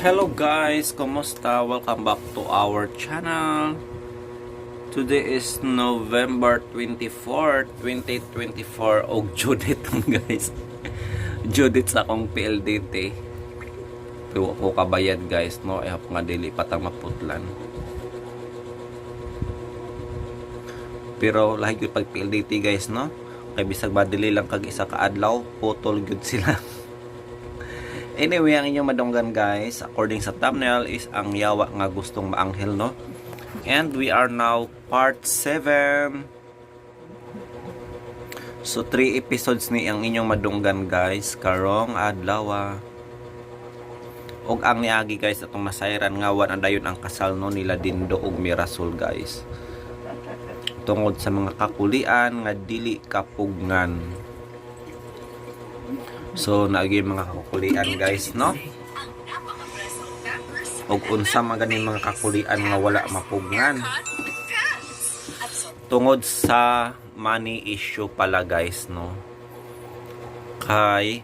Hello guys, kumusta? Welcome back to our channel. Today is November 24, 2024 og due date, guys. Due date sa akong PLDT. Pero ako kabayad, guys, no? I hope nga dili patang maputlan. Pero lahi gyud pag PLDT, guys, no? Kay bisag ba dili lang kag isa ka adlaw, putol gyud sila. Anyway, ang inyong madunggan, guys, according sa thumbnail is ang yawa nga gustong maanghel, no? And we are now part 7. So, 3 episodes ni ang inyong madunggan, guys, karong adlaw. Og ang niagi, guys, atong nasayran nga wa na dayon ang kasal, no, nila Dindo ug Mirasol, guys. Tungod sa mga kakulian nga dili kapugngan. So naagi mga kakulian, guys, no? Og unsa man ganing mga kakulian nga wala mapugngan? Tungod sa money issue pala, guys, no? Kay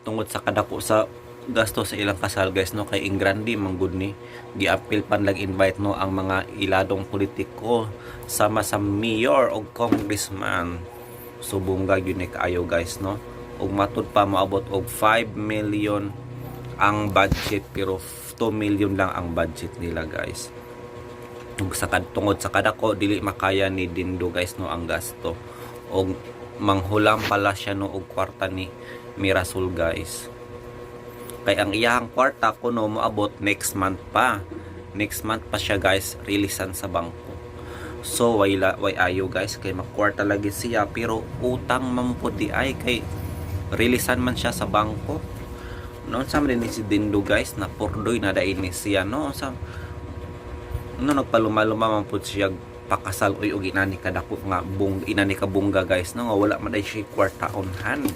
tungod sa kadako sa gasto sa ilang kasal, guys, no, kay ingrandi man gud ni, giapil pan lag invite, no, ang mga iladong politiko sama sa mayor og congressman. So bongga gyud ni kaayo, guys, no? Ug matud pa moabot og 5 million ang budget, pero 2 million lang ang budget nila, guys. Ug sa tungod sa kadako, dili makaya ni Dindo, guys, no, ang gasto, og manghulam pala siya, no, og kwarta ni Mirasol, guys, kay ang iyahang kwarta kuno moabot next month pa. Next month pa siya, guys, releasean sa bangko. So way la, way ayo, guys, kay makwarta lagi siya pero utang man pud di ay, kay releasean man siya sa bangko, no? Sa man ni si Dindo, guys, na purdoy na dai ni siya, no? Sa no, nagpaluma-luma man pud siya pakasal oy, og inani kadako nga bung inani ka bongga, guys, no, nga wala man day siya kwarta on hand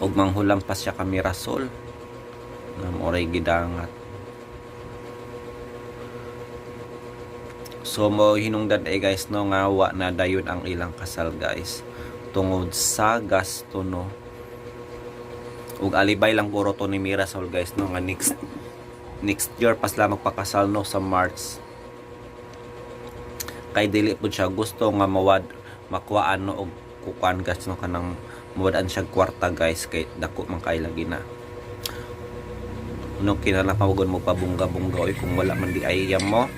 og manghulam pa siya ka Mirasol na moray gidangat. So mo hinungdan eh, guys, no, nga wa na dayon ang ilang kasal, guys, tungod sa gasto, no? Ug alibay lang puro to ni Mirasol, guys, no, nga next next year pa sila magpakasal, no, sa March, kay dili pud siya gusto nga mawad makuhaan, no, og kukuan, guys, no, kanang mawad-an siya kwarta, guys, kay dako man kay lagi na, no? Kinahanglan pa mo pabungga-bungga oy kung wala man di ay mo.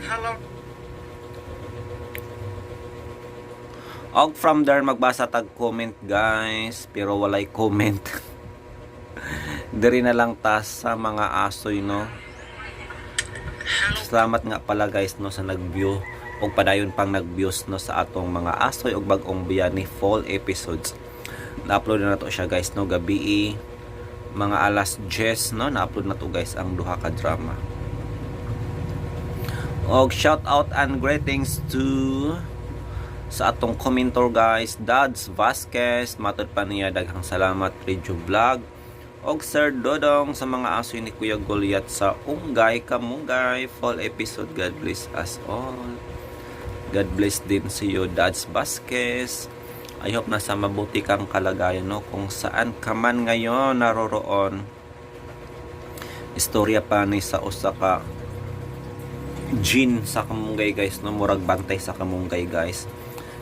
Og from there magbasa tag comment, guys, pero walay comment. Diri na lang ta sa mga asoy, no? Salamat nga pala, guys, no, sa nag-view og padayon pang nag-views, no, sa atong mga asoy og bag-ong biyani full episodes. Na-upload na nato siya, guys, no, gabi mga alas 10, no, na-upload na to, guys, ang duha ka drama. Og shout out and greetings to sa atong commentor, guys, Dads Vasquez. Matod pa niya, daghang salamat Radio Vlog og Sir Dodong sa mga asoy ni Kuya Goliath sa Unggay Kamunggay full episode. God bless us all. God bless din si iyo, Dads Vasquez. I hope nasa mabuti kang kalagayan, no, kung saan ka man ngayon naroroon. Istorya pa ni sa usa ka jin sa kamunggay, guys, no, murag bantay sa kamunggay, guys,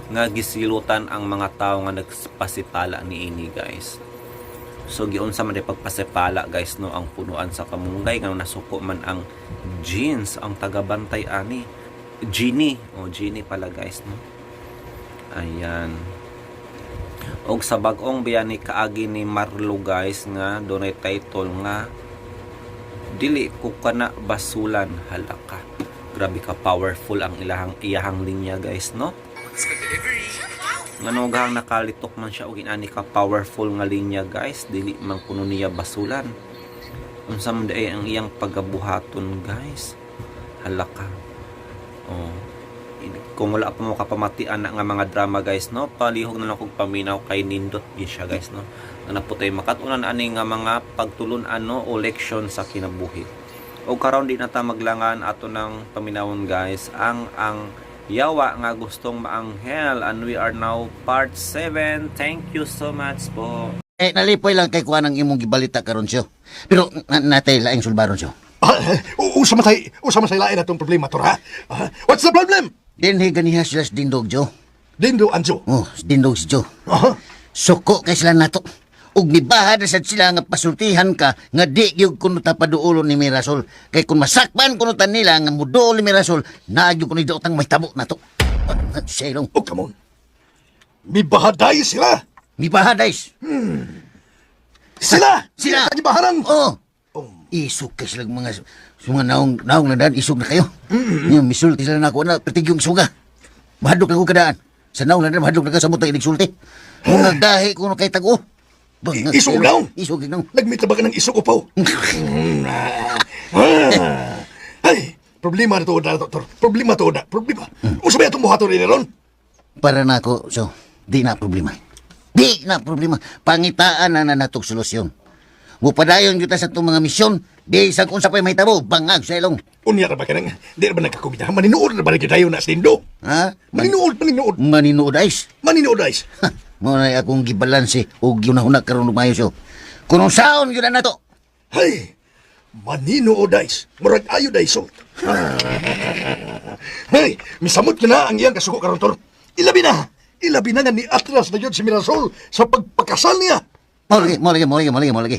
nga gisilutan ang mga tao nga nagpasipala niini, guys. So giunsa man di pagpasipala, guys, no, ang punuan sa kamunggay nga nasuko man ang jeans, ang tagabantay ani, genie o genie pala, guys, no? Ayan. Og sa bag-ong biyani kaagi ni Marlo, guys, nga dunay title nga "Dili ko kana basulan". Halaka, grabe ka powerful ang ilahang iyahang linya, guys, no? Ngano gahang nakalitok man siya og inani ka powerful nga linya, guys, dili man kuno niya basulan? Unsa man diay ang iyang pagabuhaton, guys? Halaka. Oh, kung wala pa mo kapamatian na nga mga drama, guys, no, palihog na lang kog paminaw kay nindot gyud siya, guys, no, na naputay makat-unan ani nga mga pagtulun-an, no, o leksyon sa kinabuhi. O karon di na ta maglangan, ato nang paminawon, guys, ang yawa nga gustong maanghel, and we are now part 7. Thank you so much po. Eh, nalipoy lang kay kuha ng imong gibalita karon siyo. Pero natay laing sulbaron siyo. Ah, usa man say lain atong problema, Tor, ha? Ah, what's the problem? Dinhi ganiha sila sa Dindog, Joe. Dindo Anjo. Oh, Dindog si Joe. Aha. Suko kay sila nato. Ug mibaha na sad sila nga pasultihan ka nga di gyud kuno ta paduolon ni Mirasol. Kay kung masakpan kuno ta nila nga muduol ni Mirasol, naa gyud kuno daotang mahitabo nato. Ah, Selong. Oh, come on. Mibahaday sila. Mibaha days. Sila! Sila! Gibaharan! Oh. Isog kay sila mga naong naong na daan, isog na kayo. Mm-hmm. Misulti sila na ako na pertig yung suga. Mahadlok na ko kadaan. Sa naong na daan, mahadlok na ka sa mutang inigsulti. Mga gahi kuno kay tag-o. Bangag Isog kayo. naong? Isog naong. Nagmit na ba ka ng isog upaw? Ah. Ay, problema na to, na, doktor. Problema to, na. Problema. Unsa ba itong buhaton ni ron? Para na ako, so, di na problema. Di na problema. Pangitaan na na natong solusyon. Mupadayon kita sa itong mga misyon, di sa kung sa pa'y mahitabo, bangag sa ilong. Unya ra ba ka nang, di ra ba nagkakumita? Maninuod na ba na tayo na sindo? Ha? Maninuod, maninuod. Maninuod ayos. Maninuod, guys. Ha, mao na akong gibalanse og yunahuna karon ug maayo so. Kung saon gyud na nato. Hey, maninuod, guys. Murag ayo, day, salt. Hey, misamot ka na ang iyang kasuko karon, Tor. Ilabi na. Ilabi na nga ni atras na yun si Mirasol sa pagpakasal niya. Mao lagi, mao lagi, mao lagi, mao lagi, mao lagi.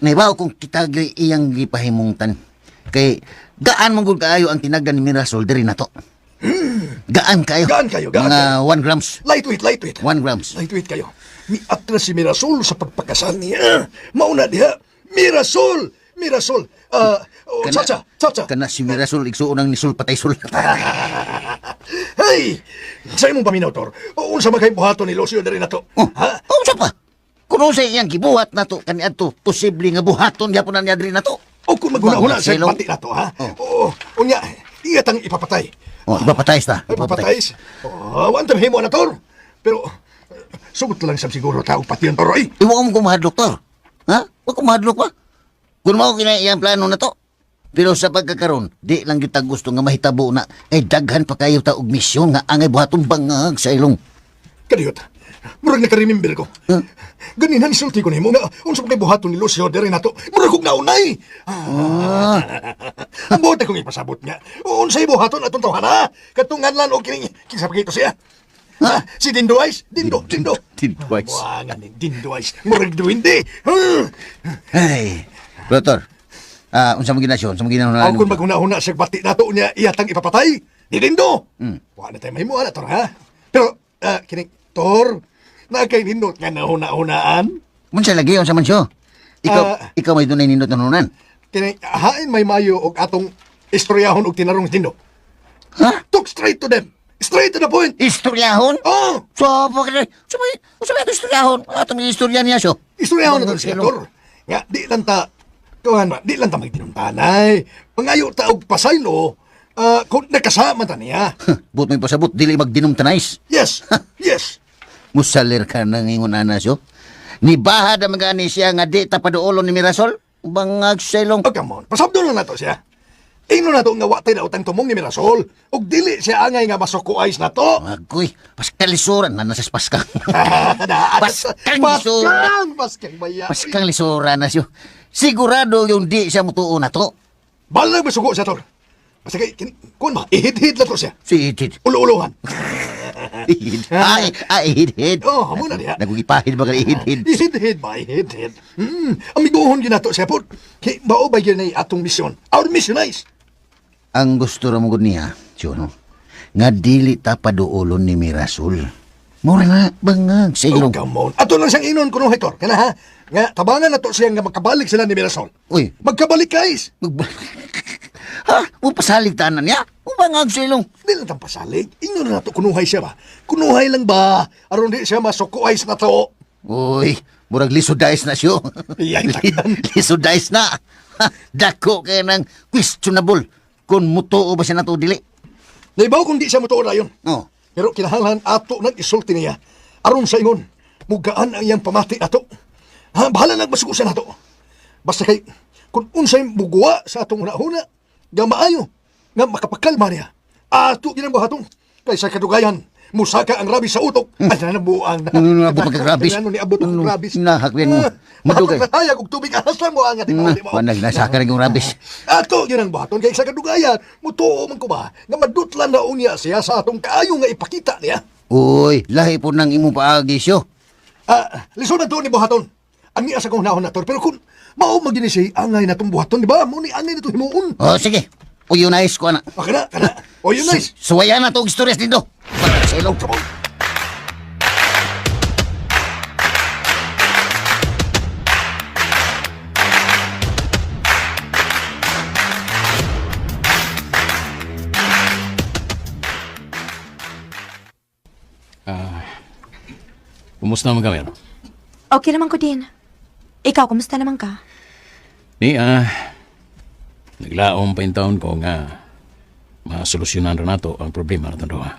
Nahibaw kung kita gyud iyang gipahimungtan. Kay gaan man gud kaayo ang tinagdan ni Mirasol diri nato. Gaan kayo. Gaan kayo, gaan Mga kayo. 1 grams. Lightweight, lightweight. 1 grams. Lightweight kayo. Mi atras si Mirasol sa pagpakasal niya. Mauna diha. Mirasol! Mirasol! Ah, oh, Chacha! Chacha! Kana si Mirasol igsuon ang nisul patay sul. Hey! Sa imong paminaw, Tor. Unsa man kay buhaton ni Lucio diri nato? Oh, Ha? oh, unsa pa? Kung unsa iyang gibuhat nato kaniadto, posible nga buhaton gyapon na niya diri nato. O kung maghuna-huna sa Silong. pati nato, ha? Oh. Oo. Unya, iya tang ipapatay. Oh, ipapatay ta. Ay, ipapatay. Oh, wan himo na, Tor. Pero, sugot lang sab siguro tao pati ang Tor, ay. Iwa mo kumahadlok, Tor. Ha? Wa ko mahadlok pa. Kung mao kina iyang plano na to. Pero sa pagkakaron, di lang gyud ta gusto nga mahitabo na kay daghan pa kayo ta og misyon nga angay buhaton bangag sa ilong. Kadiyot. Murag naka-remember ko. Huh? Ganina nisulti ko nimo nga unsa pa kay buhaton ni Lucio diri nato. Murag kog naunay. Ah. Ang buot akong ipasabot nga. Unsay buhaton atong tawhana? Katong nganlan og kining kinsa pa kito siya? Ha? Si Dindo Ice? Dindo, Dindo. Dindo Ice. Buwangan ni Dindo Ice. Murag duwindi. Huh? Ay, Doctor. Ah, unsa man ginasyon? Unsa man ginahuna? Ako kung maghuna-huna siya bati nato niya iyatang ipapatay. Ni Dindo. Wa na tayo mahimo ana tor ha. Pero kining Tor, na kay nindot nga nahuna-hunaan. Unsa lagi unsa man siya? Ikaw Ah. ikaw may dunay nindot na nunan. Kini hain may mayo og atong istoryahon og tinarong Dindo. Ha? Talk straight to them. Straight to the point. Istoryahon? Oh, So, bakit? So, may, unsa may istoryahon? Atong istorya niya siya. istoryahon na to siya, Tor. Nga di lang ta kuan ba, di lang ta magtinuntanay. Pangayo ta og pasaylo, kung nakasama ta niya. But may pasabot, dili magdinom tanais. Yes. Yes. Musalir ka nang ingon ana siyo. Ni bahad ang mga ani siya nga di ta paduolon ni Mirasol. Bangag selong. Oh, come on. Pasabdo na nato siya. Ingno na to nga wa tay daotang tumong ni Mirasol. Ug dili siya angay nga masuko ice na to. Agoy, paskalisuran na nasa paskang. Paskang lisura. Paskang, paskang baya. Paskang lisura na siyo. Sigurado yung di siya mutuo na to. Balag masuko siya, Tor. Basta kay, kuan ba, ihid-hid na to siya. Si Hid. Ulo-ulohan. Ihid. Ay, ay, ihid, hid. Oh, amo na diha. Nagugipahid ba ka ihid, hid? Ihid-hid ba, ihid-hid. Amigohon gyud nato siya po. Kay, mao ba yun ay atong misyon? Our mission is. Ang gusto ra mo gud niya, siyo no? Nga dili ta paduolon ni Mirasol. Mura na, bangag sa Oh, ilong. come on. Ato lang siyang inon kuno, Hector. Kana ha? Nga, tabangan na to siya nga magkabalik sila ni Mirasol. Uy. Magkabalik, guys. Ha? Mo pasalig tanan niya? Bangag sa ilong. Di lang tang pasalig. Ingon na nato kunuhay siya ba? Kunuhay lang ba? Aron di siya masuko ice na to. Uy, murag lisod dice na siyo. Iyay, takdan. Lisod dice na. Ha, dako kay nang questionable kung mutuo ba siya nato dili. Naibaw kung di siya mutuo na yun. Oh. Pero kinahanglan ato nang isulti niya. Aron sa ingon, mugaan ang iyang pamati ato. Ha, bahala nang masuko siya nato. Basta kay, kung unsay muguwa sa atong hunahuna, nga maayo, nga makapakalma niya. Ato ginang buhaton. Kaysa kadugayan, Musaka ang rabis sa utok. Ay, nabuang na. Ano na, abot pagka-rabis? Ano ni abot ang Ano, rabis? nahakbyan mo. Madugay. Madugay. Hayag og tubig ahas lang mo ang Na, wanag nasaka rin yung rabis. Ato yun ang buhaton kay sa kadugayan. Mutuo man ko ba nga madutlan na unya siya sa atong kaayo nga ipakita niya. Uy, lahi po ng imong paagi siyo. Ah, lisod na to ni buhaton. Ang niya sa kong naon na to. Pero kung mao magini siya angay na tong buhaton, di ba? Mo ni angay na to himuon. Oh, sige. Uy, yun ayos ko, ana. Ah, kana, kana. O yun nice. Suwayan na to og istorya dito. Sa ilong. Come on. Kumusta naman kami, ano? Okay naman ko din. Ikaw, kumusta naman ka? Ni, naglaom pa yung taon ko nga masolusyonan ra nato ang problema na duha.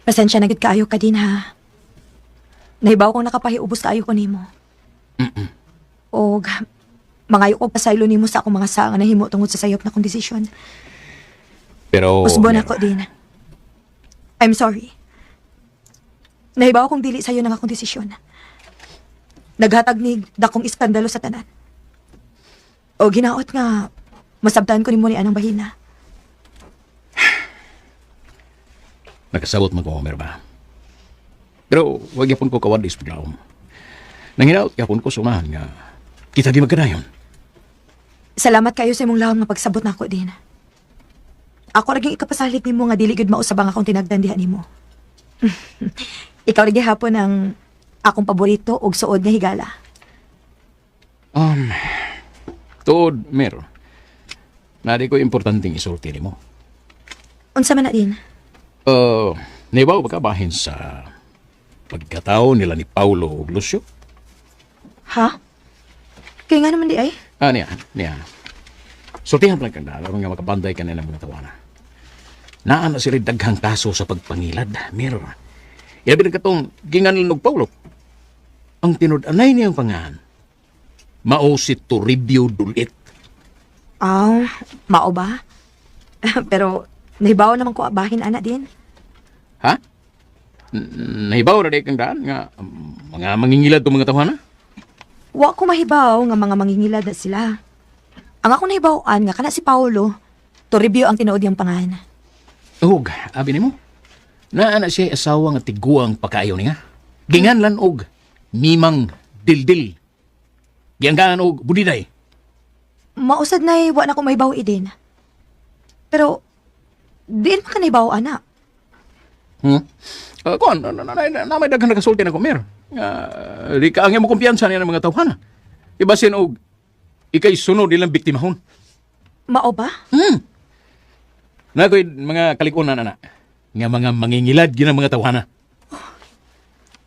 Pasensya na gid kaayo ka din ha. Nahibaw kong nakapahiubos kaayo ko nimo. Og mangayo ko pasaylo nimo sa akong mga saa nga nahimo tungod sa sayop na kong desisyon. Pero Usbon ako din. I'm sorry. Nahibaw kong dili sa'yo ng akong desisyon. Naghatag ni dakong iskandalo sa tanan. O ginaot nga masabtan ko nimo ni anang bahina. Nakasabot man ko, Homer ba? Pero wag yapon ko kawadis paglaom. Nanginaot yapon ko sa unahan nga kita di magkanayon. Salamat kayo sa imong lahom nga pagsabot nako din. Ako laging ikapasalig nimo nga dili gud mausab ang akong tinagdan diha nimo. Ikaw lagi hapon ang akong paborito ug suod nga higala. Tuod, Mer. Nadi ko importanteng isulti nimo. Unsa man na din? Naibaw ba ka bahin sa pagkatao nila ni Paulo ug Lucio? Ha? Kaya nga naman di ay. Ah, niya, niya. Sultihan lang kang dahil, aron nga makabanday ka nila mga tawana. Naa na sila daghang kaso sa pagpangilad, Mir. Ilabi na katong ginganlan og Paulo. Ang tinud-anay niyang pangahan, mao si Toribio Dulit. Aw, mao ba? Pero nahibaw naman ko abahin ana din. Ha? Nahibaw na di kang daan nga mga mangingilad tong mga tawana? Wa ko mahibaw nga mga mangingilad na sila. Ang ako nahibaw-an nga kana si Paolo, Toribio ang tinuod niyang pangalan. Ug, abi nimo. Naa na siya asawa nga tiguang pagkaayo niya. Ginganlan og mimang dildil. Gianggaan og budiday. Mausad na wa na ko mahibaw idin. Pero diin man ka nahibaw ana. Hmm? Kuan, na may daghan nakasulti na ko, Mer. Nga, di ka ang imo kumpiyansa niya ng mga tawhana. Ibasin og ikay sunod nilang biktimahon. Mao ba? Na ko'y mga kalikunan, ana. Nga mga mangingilad yun ang mga tawhana.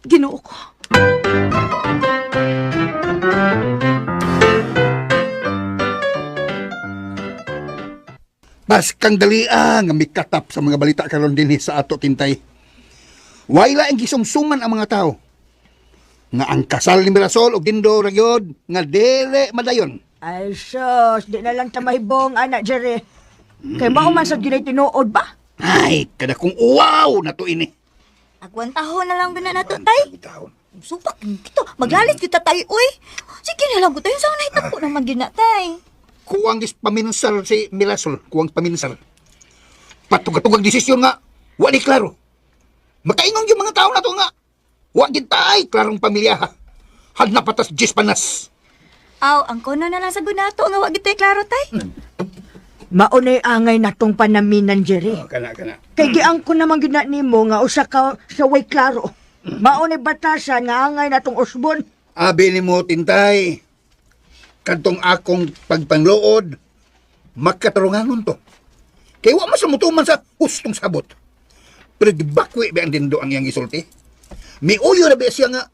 Ginoo ko. Baskang dali nga mikatap sa mga balita karon dinhi sa ato tintay. Wala ang gisumsuman ang mga tao. Nga ang kasal ni Mirasol og Dindo ra gyud nga dili madayon. Ay sus, di na lang ta mahibong, anak Jerry. Kay mao man sa ginay tinuod ba? Ay, kada kung uwaw na to ini. Agwan tahon na lang guna na to, tay. Taon. Supak kita. Maglalis kita tayo, uy. Sige na lang ko tayo. Saan nahitabo naman gina, tay? Kuwang gis paminsar si Mirasol, kuwang paminsar. Patugatugang desisyon nga, wa ni klaro. Makaingon yung mga tao na to nga. Wa gid tay klarong pamilya ha. Had na patas jis panas. Aw, ang kono na lang sa gunato nga wag gid klaro, tay. Maunay angay natong panaminan, Jerry. Oh, kana kana. Kay giangko naman gid na nimo nga usa ka sa way klaro. Maunay batasan nga angay natong usbon. Abi nimo tintay. Kadtong akong pagpangluod, makatarunganon to. Kay wa man sa mutuman sa hustong sabot. Pero gibakwi ba ang dindo ang iyang isulti? Miuyo na ba siya nga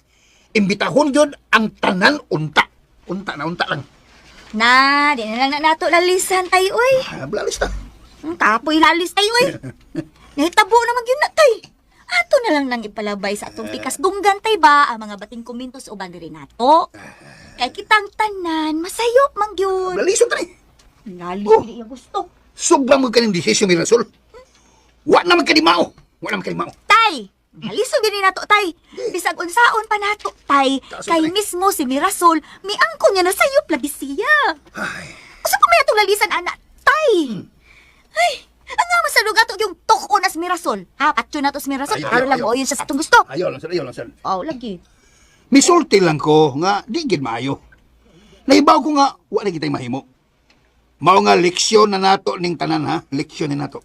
imbitahon gyud ang tanan unta. Unta na unta lang. Na, di na lang na nato lalisan, tay, uy. Ah, blalis ta. Kapoy lalis, tay, uy. Nahitabo naman gyud na, tay. Ato na lang nang ipalabay sa atong pikas dunggan, tay ba, ang mga bating kumintos uban diri nato. Kay kitang tanan, masayop man gyud. Blalison ta ni. Lalis Oh. dili iya gusto. Sobrang mo kaning desisyon ni Rasul. Wa na man kani mao. Wala man kay mao. Tay! Halisod din nato, tay. Bisag unsaon pa nato, tay. Kaso, Kay tay. mismo si Mirasol, miangko niya na sayop lagi siya. Usa pa may atong lalisan, anak, tay. Ay, ang nga masalug ato yung tuk-on as Mirasol. Ha, patyo na to si Mirasol. Ayaw, Aron ayaw, lang ayaw. mo yun siya sa atong gusto. Ayaw lang sir, ayaw lang sir. Oh, lagi. Misulti lang ko nga di gid maayo. Nahibaw ko nga wa na kitay mahimo. Mao nga leksyon na nato ning tanan ha, leksyon ni nato.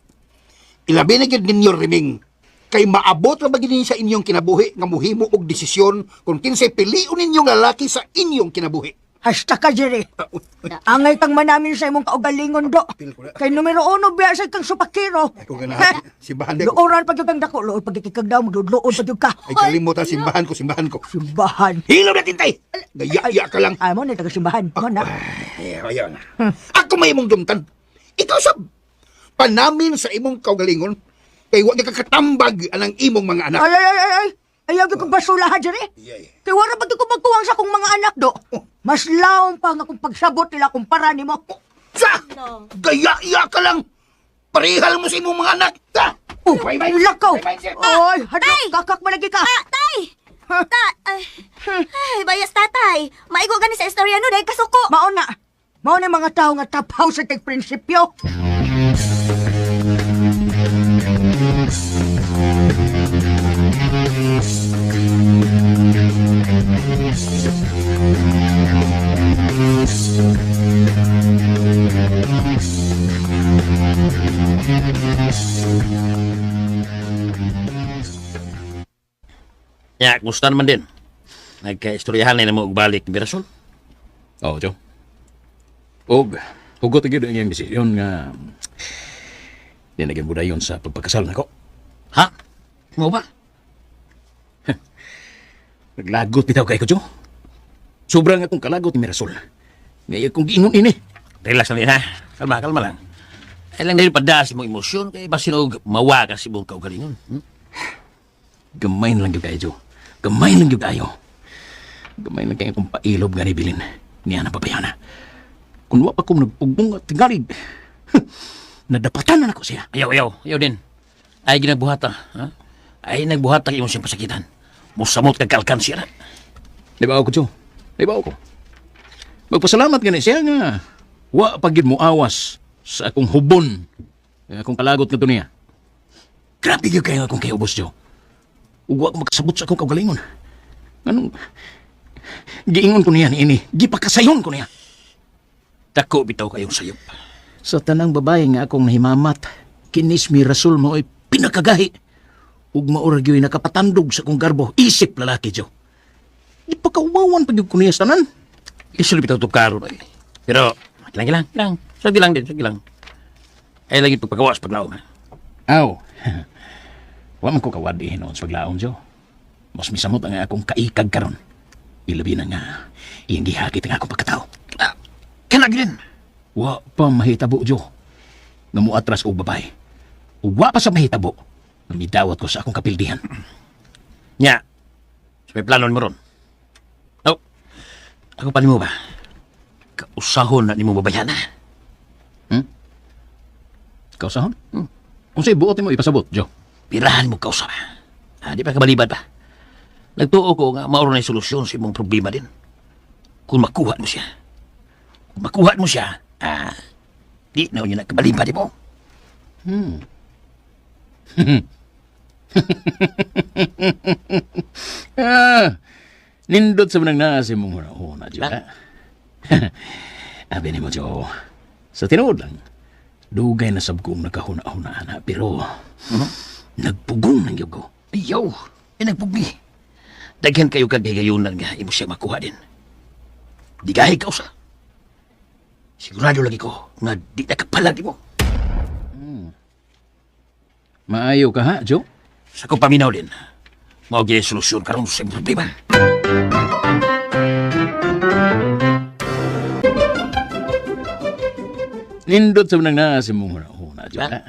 Ilabi na gid ninyo riming kay maabot ra ba gid ninyo sa inyong kinabuhi nga mohimo og desisyon kung kinsay pilion ninyong lalaki sa inyong kinabuhi. Hasta ka, Jerry. Ah, uy, uy, Angay kang manamin sa imong kaugalingon do. Pil ko na. Kay numero uno biya sa kang supakiro. Ako ganahan. Simbahan di ko. Luoran pag kang dako, luod pag kag daw, magluod pag ka. Ay kalimutan simbahan ko, simbahan ko. Simbahan. Hilaw na tintay. Gaya-ya ka lang. Ay mo na taga simbahan. Mo na. Ay, ayaw na. Ako may imong dumtan. Ikaw sab. Panamin sa imong kaugalingon kay wa ka katambag anang imong mga anak. Ay ay ay ay. ay. Ayaw gyud kong basula ha, Jerry. Iyay. Kay wala pag ko magkuwang sa akong mga anak do. Mas laom pa nga kung pagsabot nila kumpara nimo. Sa! Gaya-iya ka lang. Parehal mo sa imong mga anak. Sa! Oh, Bye, bye. lakaw. Bye, bye, sir. Oy, hadlok Tay! kakak malagi ka. Ah, tay! Ta, ay, ay, bayas tatay. Maigo gani sa istorya no, dahil kasuko. Mao na. Mao na mga tao nga tapaw sa tig prinsipyo. Ya, kumusta naman din? Nagkaistoryahan na mo og balik ni Mirasol. Oo, Joe. Og, hugot gyud ang iyang desisyon nga di na gyud budayon sa pagpakasal nako. Ha? Mo ba? Naglagot bitaw kay ko, Joe. Sobrang akong kalagot ni Mirasol. Ngay akong giingon ini. Relax lang din ha. Kalma, kalma lang. Ay lang dahil padas imong emosyon kay basin og mawa ka sa imong kaugalingon. Gamay na lang gyud kayo, Joe. Gamay lang gyud kayo. Gamay lang kayo akong pailob nga nibilin. Niya na pabayana. Kung wa pa ko nagpugbong at tingalig, nadapatan na nako siya. Ayaw, ayaw, ayaw din. Ay ginagbuhata, ha? Ay nagbuhata imong siyang pasakitan. Musamot kag kalkansiya na. Nabaw ko, Joe. Nabaw ko. Magpasalamat gani siya nga. Wa pa gyud mo awas sa akong hubon. Akong kalagot nga niya. Grabe gyud kayo akong kayubos, Joe. Ug wa ko makasabot sa akong kaugalingon. Anong giingon ko niya niini, gipakasayon ko niya. Dako bitaw kayong sayop. Sa tanang babae nga akong nahimamat, kinis mi Rasul mo ay pinakagahi. Ug maura gyud nakapatandog sa akong garbo, isip lalaki, Joe. Gipakauwawan pa gyud ko niya sa tanan. Isul bitaw to karon ay. Pero kilang kilang, kilang. Sige lang din, sige lang. Ay lagi pagpagawas paglaom. Ha? Aw. Wa man ko kawad hinuon sa paglaom, Jo. Mas misamot ang akong kaikag karon. Ilabi na nga, iyang gihakit ang akong pagkatao. Ah, kana gyud. Wa pa mahitabo, Jo. Nga muatras og babae. Ug wa pa sa mahitabo, nga midawat ko sa akong kapildihan. Nya. So, may plano nimo ron. Oh. Ako pa nimo ba? Kausahon na nimo babayana. Kausahon? Unsay buot nimo ipasabot, Jo? Pirahan mo kausap. Ah, di pa kabalibad pa. Nagtuo ko nga mauro na yung solusyon sa imong problema din. Kung makuha mo siya. Kung makuha mo siya, ah, di na yun nagkabalibad mo. Ah, nindot sa manang naa sa imong una, Jo. Ha? Abi nimo, Jo. Sa tinuod lang, dugay na sab kong nakahuna-huna na, pero nagpugong ng ko. Ayaw, ay nagpugmi. Daghan kayo kagayayunan nga imo siya makuha din. Di gahi ka usa. Sigurado lagi ko nga di na kapalag mo. Maayo ka ha, Jo? Sa kong paminaw din, mao gyud solusyon karon sa imong problema. Nindot sa manang naa sa imong huna-huna, Jo. Ha?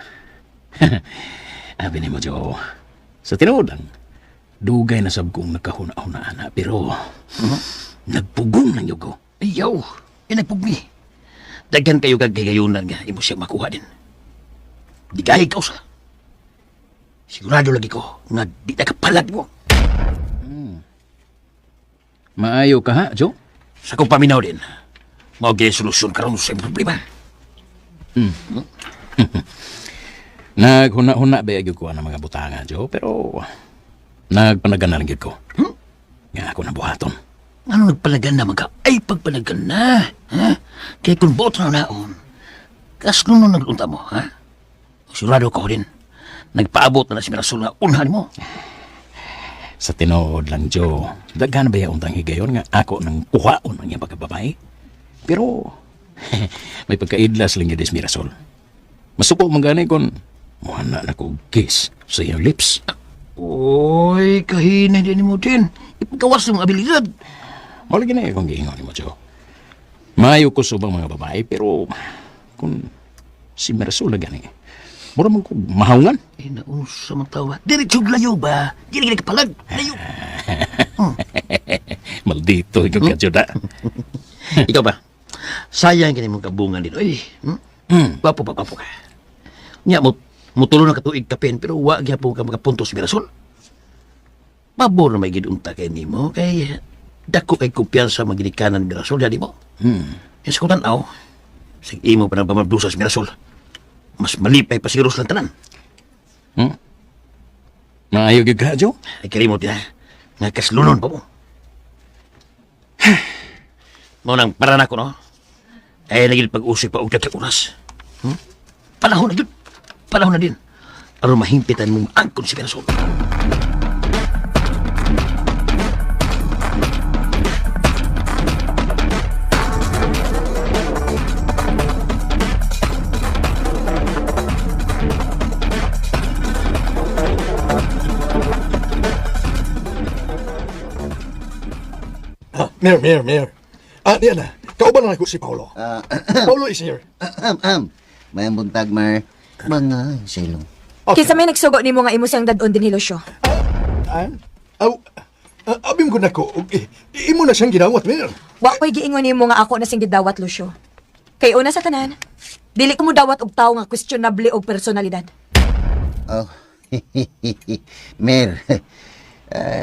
Abi nimo, Jo. Sa tinuod lang, dugay na sab kong nakahuna-huna na, pero nagpugong ng ko. Ayaw, ay nagpugmi. Daghan kayo kagayayunan nga imo siya makuha din. Di gahi ka usa. Sigurado lagi ko nga di na kapalag mo. Maayo ka ha, Joe? Sa kong paminaw din, mao gyud solusyon karon sa imong problema. Naghuna-huna ba gyud ko ang mga butanga, Joe, pero nagpanagan na lang gyud ko. Nga ako na buhaton. Ano nagpanagan na magka? Ay, pagpanagan na. Ha? Kaya kung buot na naon, kas nung nag-unta mo, ha? Sigurado ko din, nagpaabot na na si Mirasol nga unhan mo. Sa tinuod lang, Joe, daghan ba untang higayon nga ako nang kuhaon ang iyang pagkababae? Pero may pagkaidlas lang yun is Mirasol. Masuko man gani kung muhana na ko kiss sa iyang lips. Oy, kahinay din mo din. Ipagawas ng abilidad. Mao lagi na akong giingon nimo, Joe. Maayo ko sa ubang mga babae, pero kung si Mirasol na gani, mura man ko mahawngan. Eh, naunsa man tawa. Diretso layo ba? Dili gid kapalag. Layo. Maldito, ikaw ka, Joe, da. Ikaw ba? Sayang kini mong kabungan din. Oy, Gwapo pa, gwapo ka. Nya mo mutulo na katuig kapin pero wa gyapon ka makapunto sa Mirasol. Pabor na may gid unta kay nimo kay dako kay kumpiyansa maginikanan ni Mirasol jadi mo. Yung sa kong tan-aw, sig imo pa nang pamabdusa sa Mirasol. Mas malipay pa si Roslan tanan. Maayo gyud ka, Joe. Ay kalimot ya. Nga kaslunon pa mo. Mao nang para nako no. Ay lagi pag-usip pa og daghang oras. Panahon na gyud. Panahon na din. Aron mahimpitan mong angkon si Mirasol. Ah, Mayor, Mayor, Mayor. Ah, niya na. Kauban na ko si Paolo. Paolo is here. Ahem, ahem. Mayang buntag, Mar. Mga silong. Okay. Kinsa may nagsugo nimo nga imo siyang dadon din Lucio? Ah, aw, ah, abim ko na ko. Imo na siyang gidawat, Mayor. Wa ko'y giingon nimo nga ako na sing gidawat, Lucio. Kay una sa tanan, dili ko mo dawat og tawo nga questionable og personalidad. Oh. Mer.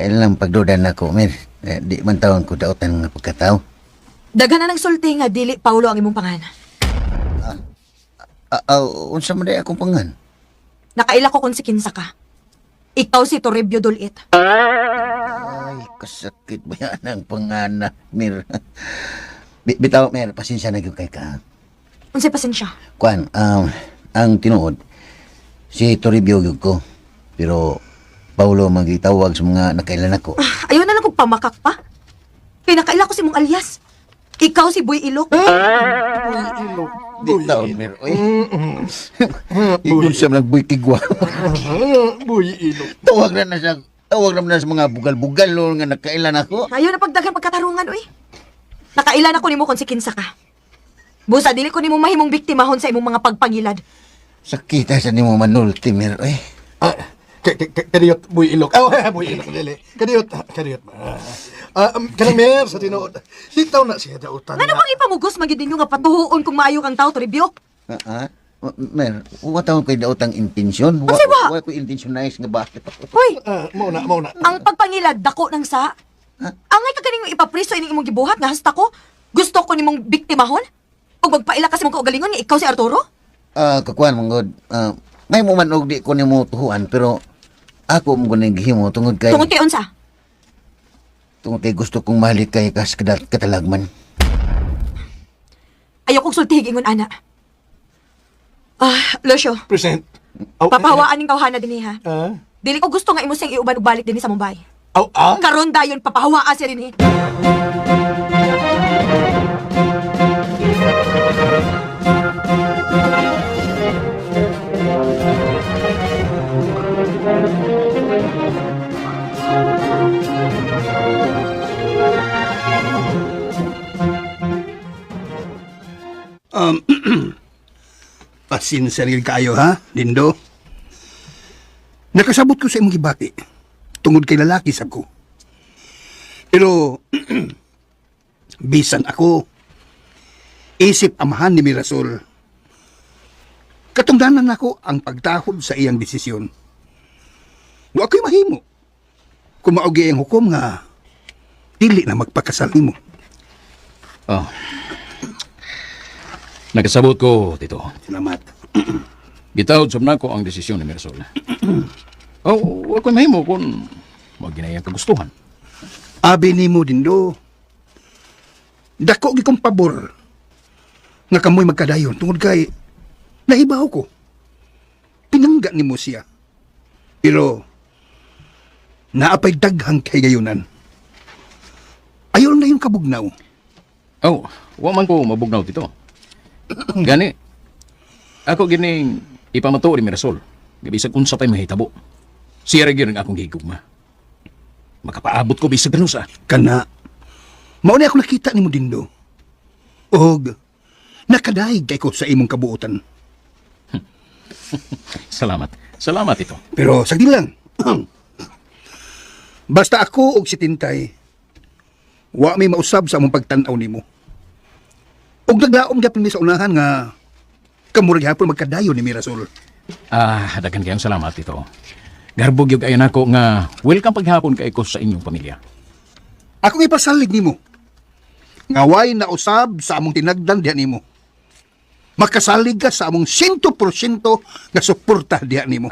Ilang pagduda na ko, Mer. Eh, di man tawon ko daotan nga pagkatao. Daghan na ng sulti nga dili Paulo ang imong pangalan. Ah, unsa man day akong pangan? Nakaila ko kung si kinsa ka. Ikaw si Toribio Dulit. Ay, kasakit ba yan ang pangana, Mer? Bitaw, Mer, pasensya na gyud kay ka. Unsay pasensya? Kuan, ang tinuod, si Toribio gyud ko. Pero Paulo magitawag sa mga nakailan ako. Ah, ayaw na lang kong pamakak pa. Kay nakaila ko si mong alias. Ikaw si Boy Ilok. Di taon, Mer. Uy. Ingon siya nagbuy tigwa. Ah, Buy ilok. Tawag na na siya. Tawag na na sa mga bugal-bugal no, nga nakailan ako. Ayaw na pagdaghan pagkatarungan, uy. Nakailan ako nimo kung si kinsa ka. Busa dili ko nimo mahimong biktimahon sa imong mga pagpangilad. Sakita sa nimo manulti, Mer. Uy. Ah, kadiyot, buy ilok. Oh, buy ilok, dili. Kadiyot, kadiyot. Kanang Mayor, sa tinuod. Sitaw na siya dautan. Ngano bang ipamugos magyud ninyo nga patuhuon kung maayo kang tao, Toribio? Ah, ah? Mer, wa taon ko'y daotang intensyon. Wa, Kasi wa? wa ko'y intensyonised nga ba? Hoy, Ah, mao na, mao na. ang pagpangilad dako ng sa. Angay ka ganing ipapriso ining imong gibuhat nga hasta ko. Gusto ko nimong biktimahon? Ug magpaila ka sa imong kaugalingon nga ikaw si Arturo? Ah, kakuan manggod. Ah, may mo man og di ko nimo tuhuan pero ako mo gud gihimo tungod kay Tungod kay unsa? tungod kay gusto kong mahalik kay kas katalagman. Ayaw kong sultihig ingon ana. Ah, Lucio, Present. Aw, papahawaan ning tawhana dinhi ha. Ah, Dili ko gusto nga imo siyang iuban og balik dinhi sa Mumbai. aw, ah. Karon dayon papahawaa siya dinhi. Pasensya rin kayo ha, Lindo. Nakasabot ko sa imong gibati tungod kay lalaki sab ko. Pero bisan ako isip amahan ni Mirasol. Katungdanan nako ang pagtahod sa iyang desisyon. Wa ko'y mahimo. Kung maugi ang hukom nga, dili na magpakasal nimo. Oh. Nakasabot ko, Tito. Salamat. Gitawd sab nako ang desisyon ni Mirasol. Oh, wa ko'y mahimo kung wa ginayang kagustuhan. Abi nimo dindo. Dako gi kong pabor nga kamoy magkadayon tungod kay nahibaw ko. Pinangga nimo siya. Pero naapay daghang kahigayunan. Ayaw na yung kabugnaw. Oh, wa man ko mabugnaw, Tito. Gani, ako gining ipamatuo ni Mirasol. Gabisag unsa pa'y mahitabo. Siya ra gyud ang akong gigugma. Makapaabot ko bisag kanusa. Kana mao ni ako nakita nimo dindo. Og nakadaig kay ko sa imong kabuotan. Salamat. Salamat, Tito. Pero sagdi lang. Basta ako og si Tintay, wa may mausab sa among pagtan-aw nimo. Og naglaom gyapon mi sa unahan nga kamura gyapon magkadayon ni Mirasol. Ah, daghan kayong salamat, Tito. Garbo gyud kayo nako nga welcome paghapon kay ko sa inyong pamilya. Akong ipasalig nimo. Nga way nausab sa among tinagdan diha nimo. Makasalig ka sa among 100% nga suporta diha nimo.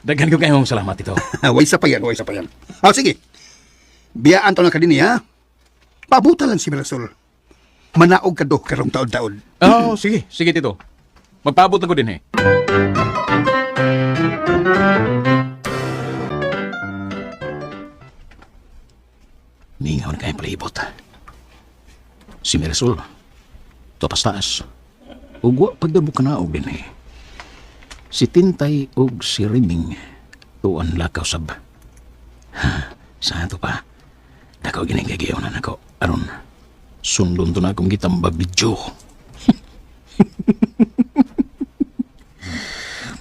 Daghan gyud kayong salamat, Tito. Way sa pa yan, way sa pa yan. Ah, sige. Biyaan to na ka dinhi, ha? Pabuta lang si Mirasol. Manaog ka do karong taon-taon. Oh, sige, sige, Tito. Magpaabot na ko din eh. Mingaw na kayong palibot. Si Mirasol, tapas taas. Ugwa pagdabo ka na og din eh. Si Tintay og si Riming, tuan lakaw sab. Ha, sa ato pa, dako ginagagiyaw na nako. Aron, sundon to na akong gitambag video.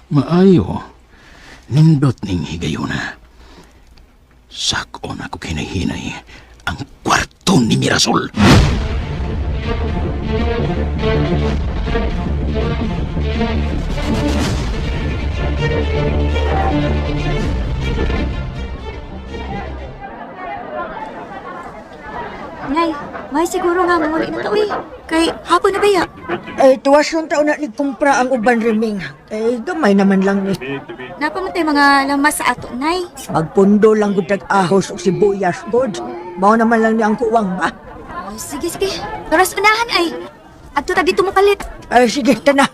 Maayo, nindot ning higayuna. Sakon ako kinahinay ang kwarto ni Mirasol. Nay, may siguro nga muli na to eh. Kay hapon na baya. Ay, tuwasyon taon na nagkumpra ang uban riming. Eh, gamay naman lang ni. Napamatay mga lamas sa ato, Nay. Magpundo lang gud tag ahos og sibuyas god. Mao naman lang ni ang kuwang ba. Oh, sige, sige. Taras unahan ay. Adto ta dito mo kalit. Ay, sige, tana.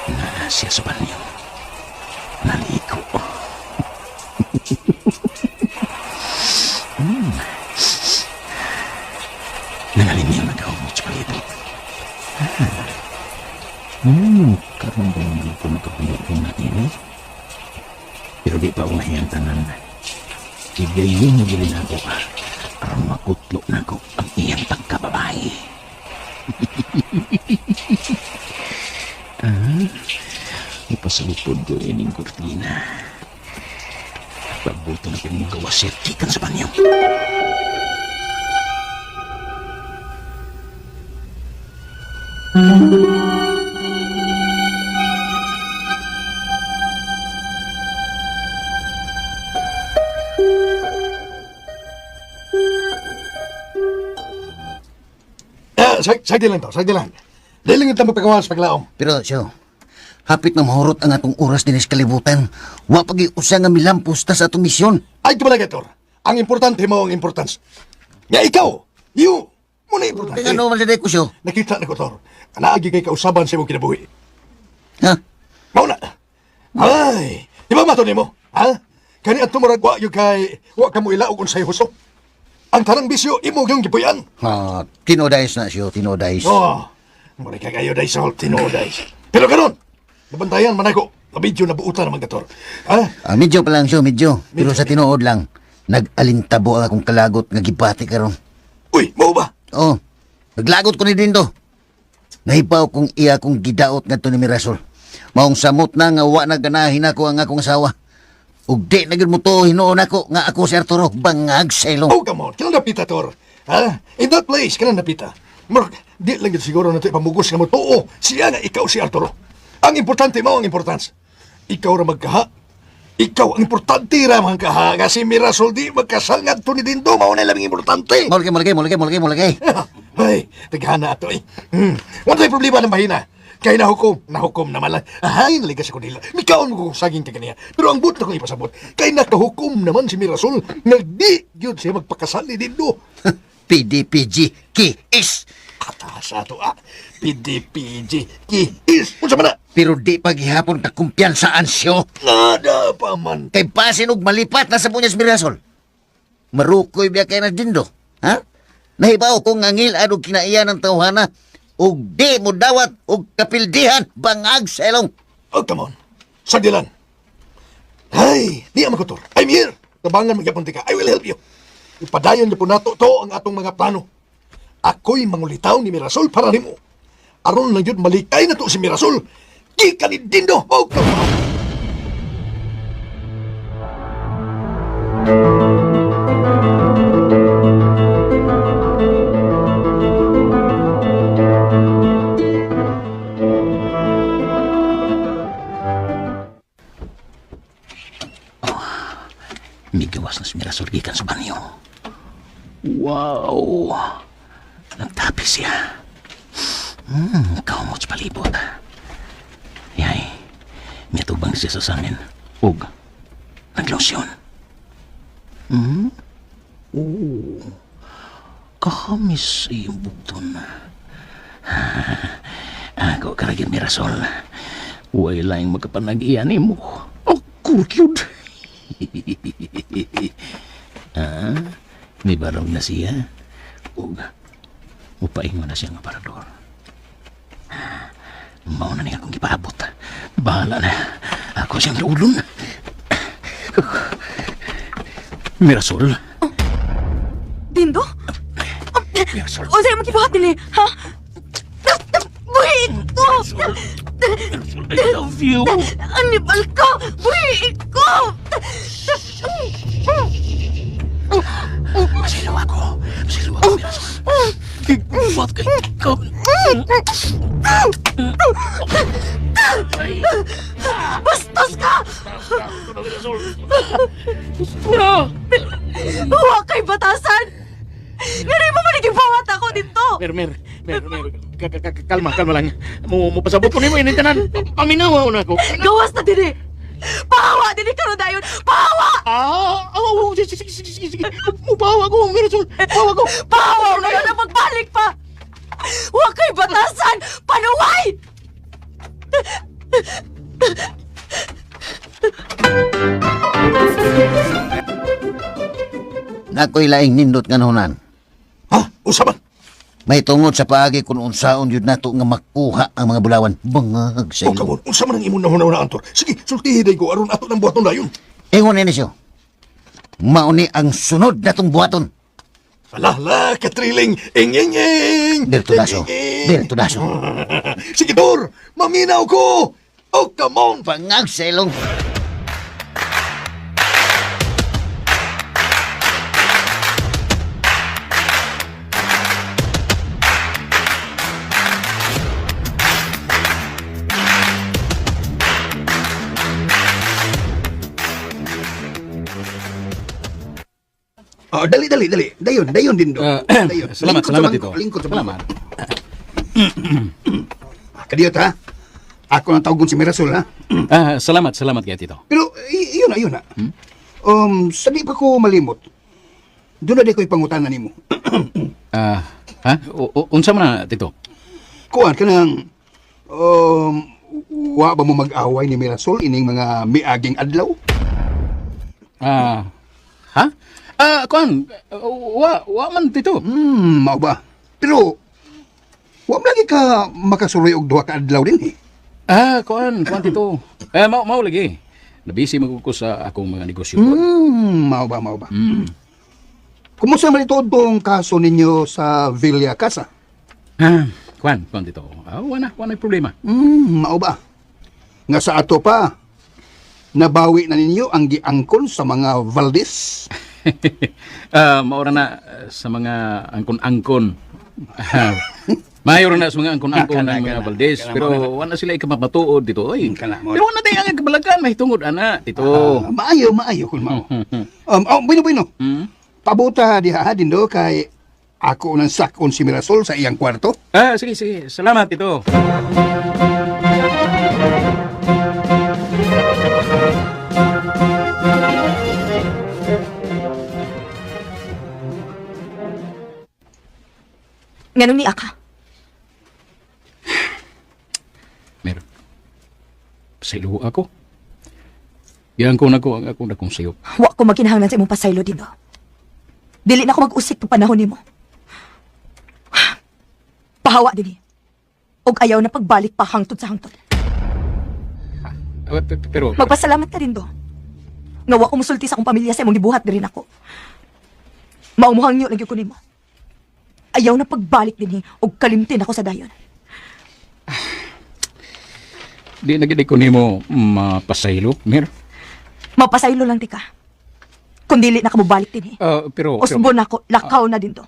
Na siya sa banyo. Naligo. Nangalimil na ka sa palibot. Karon ba naman ako nakapuno na ini? Pero di pa ako ngayang tanan. Igayon na gilin ako. Aron makutlo na ko ang iyang pagkababae. Ipasalupod ko ining kurtina. Pabuto na kong mga wasit. Kikan sa banyo. Ah, sagdi lang to, sagdi lang. Dili lang kita magpagawa sa paglaom. Pero siyo, hapit na mahurot ang atong oras din sa kalibutan. Wa pag usa nga milampos ta sa atong misyon. Ay, tumalagay, Tor. Ang importante mo ang importance. Nga ikaw, you, muna importante. Kaya ano man sa ko siyo? Nakita na ko, Tor. Naagi kay kausaban sa imong kinabuhi. Ha? Mao na. Ay, di ba mato nimo? Ha? Kani adto murag wa gyud kay wa ka mo ilaog unsay huso. Ang tanang bisyo imo gyung gipuy-an. Ha, tinodays na siyo, tinodays. Oh, mura ka kayo day sol tinuoday. Pero karon, nabantayan man ako. Ang video na buutan naman ka, Tor. Ha? Ah, medyo pa lang siyo, medyo. Pero sa tinuod lang, nag-alintabo ang akong kalagot nga gibati karon. Uy, mao ba? Oh, naglagot ko ni Dindo. Nahibaw kong iya kong gidaot ngadto ni Mirasol. Maong samot na nga wa na ganahin ako ang akong asawa. Ug di na gyud mo to hinuon ako nga ako si Arturo bangag sa ilong. Oh, come on. Kailan napita, Tor? Ha? In that place, kailan napita? Mark, di lang yun siguro na ito ipamugos nga mo tuo. Siya nga ikaw si Arturo. Ang importante mo ang importance. Ikaw ra magkaha. Ikaw ang importante ra man kaha. Nga si Mirasol di magkasal nga ni Dindo. Mao na labing importante. Mulagi, mulagi, mulagi, mulagi, mulagi. Ay, taghana ato eh. Wala tayong problema ng mahina. Kay nahukom, nahukom naman lang. Ay, naligas ako nila. Mikaon mo kung saging kay kaniya. Pero ang buot na kong ipasabot, kay nakahukom naman si Mirasol, nga di yun siya magpakasal ni Dindo. PDPG KS. Atas ato ah. PDPG, kiis. Unsa man na? Pero di paghihapon ka kumpiyansaan siyo. Nada pa man. Kay basin og malipat na sa punyas Mirasol. Marukoy biya kay na dindo. Ha? Nahibaw ko nga ngilad og kinaiya ng tawhana ug di mo dawat og kapildihan bangag sa ilong. Oh, come on. Sagdilan. Ay, di ang makutor. I'm here. Tabangan magyapon ka. I will help you. Ipadayon na po nato to ang atong mga plano. Ako'y mangulitaw ni Mirasol para nimo. Aron lang yun malikay na to si Mirasol. Di ka ni Dindo. Oh, come on. Migawas na si Mirasol gikan sa banyo. Wow! Nagtapis siya. Kaumot sa palibot. Yay, mitubang siya sa samin. Ug, naglosyon. Oh, kahamis iyong bugton. Ako karagin Mirasol. Way laing magkapanag-iyan mo. Oh, kurkyud. Ah, may barong na siya. Ug, upaingon na siya nga parador. Mao na niya akong gipaabot. Bahala na. Ako siyang ulon. Mirasol. Dindo? Mirasol. Unsa imong gibuhat dinhi? Ha? Buhi ko! Mirasol, I love you. Anibal ka! Buhi ko! Masilo ako. Masilo ako, Mirasol. Gibuhat kay ka. Bastos ka! Wa kay batasan! Ngano mo man gibuhat ako dito? Mer, mer, mer, mer. Kalma, kalma lang. Mo pasabot ko nimo ini tanan. Paminaw na ako. Gawas na dinhi! Pahawa dinhi karon dayon! Pahawa! Ah, oh, sige, sige, sige, sige, sige. Mupawa ko, Mirasol. Pawa ko. Pahawa na yun ang magbalik pa! Wa kay batasan! Panuway! Nakoy laing nindot nga nahunan. Ha? Unsa man? May tungod sa paagi kung unsaon yun nato nga makuha ang mga bulawan bangag sa Oh, come ilong. on. Unsa man ang imong nahuna-hunaan, Tor? Sige, sultihi day ko aron ato ng buhaton dayon. Ingon ini siyo. Mauni ang sunod natong buhaton. Ala, ala, katriling. Ing, ing, ing. Dirto daso. Ing, ing, ing. Dirto daso. Sige, Tor. Maminaw ko. Oh, come on. Bangag sa ilong. Oh, dali, dali, dali. Dayon, dayon din do. Dayon. Salamat, Lingkod sa salamat bangko, dito. Lingkod sa bangko. Salamat. Kadiyot ha. Ako nang tawagon si Mirasol ha. Ah, salamat, salamat kay Tito. Pero yun na, yun na. Sa di pa ko malimot. Doon na di ko ipangutana nimo. Ah, ha? Unsa man na, Tito? Kuan ka nang um, wa ba mo mag-away ni Mirasol ining mga miaging adlaw? Ah, ha? Ah, kuan, wa man Tito. Mao ba? Pero wa man lagi ka makasuloy og duha ka adlaw din eh. Ah, kuan, kuan Tito. Eh, mao mao lagi. Nabisi man ko sa akong mga negosyo. Mao ba, mao ba? Kumusta man ito tong kaso ninyo sa Villa Casa? Ah, kuan, kuan Tito. Ah, wala, wala problema. Mao ba? Nga sa ato pa, Nabawi na ninyo ang giangkon sa mga Valdez? Maura na sa mga angkon-angkon. Mayor na sa mga angkon-angkon Kana, ng mga kana. Valdez. Kana, Pero kana. wala sila ikamapatuod dito. Oy. Kana, mo. Pero wala tayo ang kabalakan. May tungod, ana. Dito. Maayo, maayo kung mao. Oh, bueno, bueno. Pabuta diha ha, Dindo, kay ako nang sakon si Mirasol sa iyang kwarto. Sige, sige. Salamat, Tito. Nganong ni aka? Meron. Pasaylo ako. Giangkon ako ang akong dakong sayop. Wa ko magkinahanglan sa imong pasaylo dito. Dili na ako mag-usik ng panahon nimo. Pahawa dinhi. Og ayaw na pagbalik pa hangtod sa hangtod. Pero... Magpasalamat ka rin do. Nga wa ko musulti sa akong pamilya sa imong gibuhat diri nako. Maumuhang niyo lagi ko nimo. Ayaw na pagbalik dinhi og kalimtin ako sa dayon. Di na gid ko nimo mapasaylo, Mer. Mapasaylo lang tika. Kung dili na ka mobalik dinhi. Pero... Usbon ako, lakaw na din to.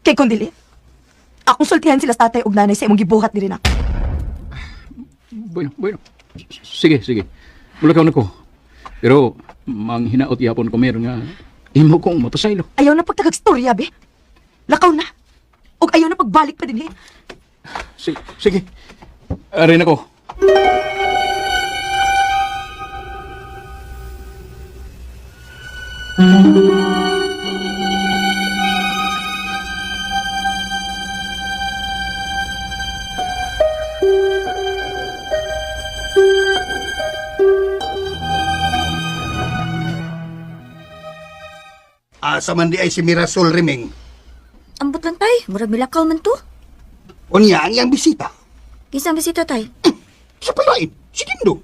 Kay kung dili, akong sultihan sila sa tatay ug nanay sa imong gibuhat diri nako. Bueno, bueno. Sige, sige. Mulakaw na ko. Pero manghinaot yapon ko, Mer, nga imo kong mapasaylo. Ayaw na pagtagagstorya, be. Lakaw na. Ug ayaw na pagbalik pa dinhi. Sige, sige. Arin ako. Asa man di ay si Mirasol Reming. Ambot lang tay, murag milakaw man to. Unya ang iyang bisita. Kinsa ang bisita tay? Sa palain, si Dindo.